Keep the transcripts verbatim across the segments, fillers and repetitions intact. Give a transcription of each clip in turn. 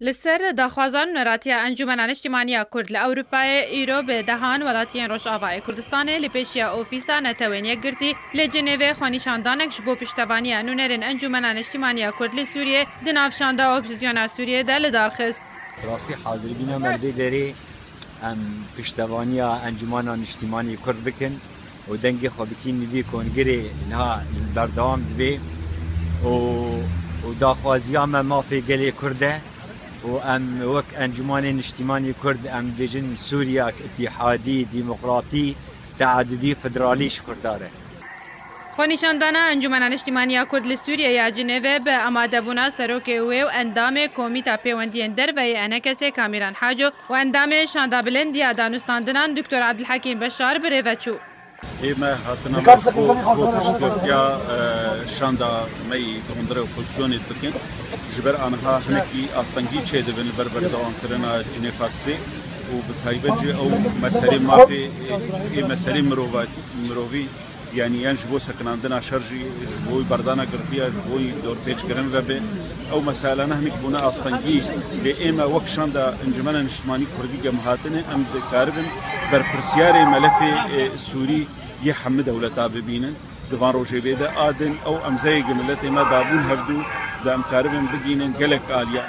Li ser daxwaza nûneratiya Encûmena Niştimanî ya Kurd li Ewropayê, îro bi dehan welatiyên Rojavayê Kurdistanê li pêşiya Ofîsa Netewên Yekgirtî li Cinêvê xwenîşandanek ji bo piştevaniya nûnerên Encûmena Niştimanî ya Kurd li Sûriyê di nav şanda opozîsyona Sûriyê de li dar xist. Rastî, hazirbîna me li vê derê, em piştevaniya Encûmena Niştimanî Kurd bikin û dengê xwe bikînin vî kongirê niha berdewam dibe û, û daxwaziya me mafê gelê Kurd e û em wek Encûmanê Niştimanî Kurd em dibêjin Sûriyek îtîhadî, demokratî, teadudî, federalî ji Kurda re. Xwenîşandana Encûmena Niştimanî ya Kurd li Sûriyê ya Cinêve bi amadebûna serokê wê û endamê Komîta Pêwendiyên Derve yê ENKSê Kamîran Haco û endamê Şanda Bilind ya Danûstandinan Doktor Ebdulhekîm Beşar bi rê ve çû. Ê me hatina me ji bo, ji bo piştgirtiya, e, şanda me yî di hundirê opozisyonê dikin. Ji ber aniha hinekî astengî çêdibin li ber berdewamkirina Cinêva sê û bi taybet jî ew meselê mafê, ê, ê meselê mirova-, mirovî, yanî yan ji bo sekinandina şer jî, ji bo berdana girtiya, ji bo dorpêçkirin vebe. Ew meselane hinek bûne astengî, lê ê me wek şanda Encûmena Niştimanî Kurdî gem hatine, em dikaribin berpirsiyarê melefê, e, Sûrî yê hemî dewleta bibînin. Di van rojê bê de a din ew emzeyê gi miletê me dabûn hevdû de em karibin bigînin gelek aliya.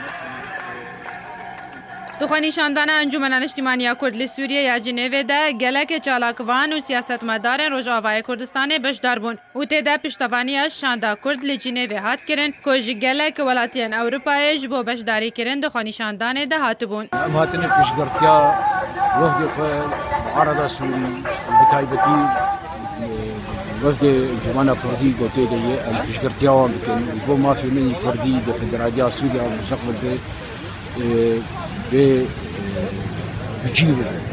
Di xwenîşandana Encûmena Niştimanî ya Kurd li Sûriyê ya Cinêvê de gelek çalakvan û siyasetmedarên Rojavayê Kurdistanê beşdar bûn û tê de piştevaniya şanda Kurd li Cinêvê hat kirin ku ji gelek welatiyên Ewropayê ji bo beşdarîkirin di xwenîşandanê de hatibûn. Em hatine piştgirtiya wefdê xwe muarada Sûrî û bi taybetî, e, wefdê Encûmena Kurdî ku tê de ye, em piştgirtiya wan bikin. Ji bo mafê me yî Kurdî di federaliya Sûriya mustaqbil de, e, bê, e, bicî bibe.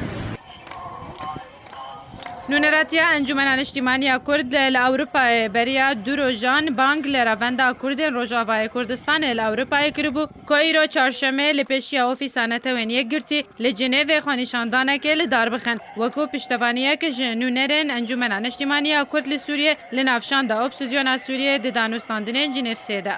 Nûneratiya Encûmena Niştimanî ya Kurd li Ewropayê beriya du rojan bang li Revenda Kurdên Rojavayê Kurdistanê li Ewropayê kiribû ku îro çarşemê li pêşiya Ofîsa Netewên Yekgirtî li Cinêvê xwenîşandanekê li dar bixin, wekû piştevaniyek ji nûnerên Encûmena Niştimanî ya Kurd li Sûriyê li nav şanda opozîsyona Sûriyê di danûstandinên Cinêv sê de.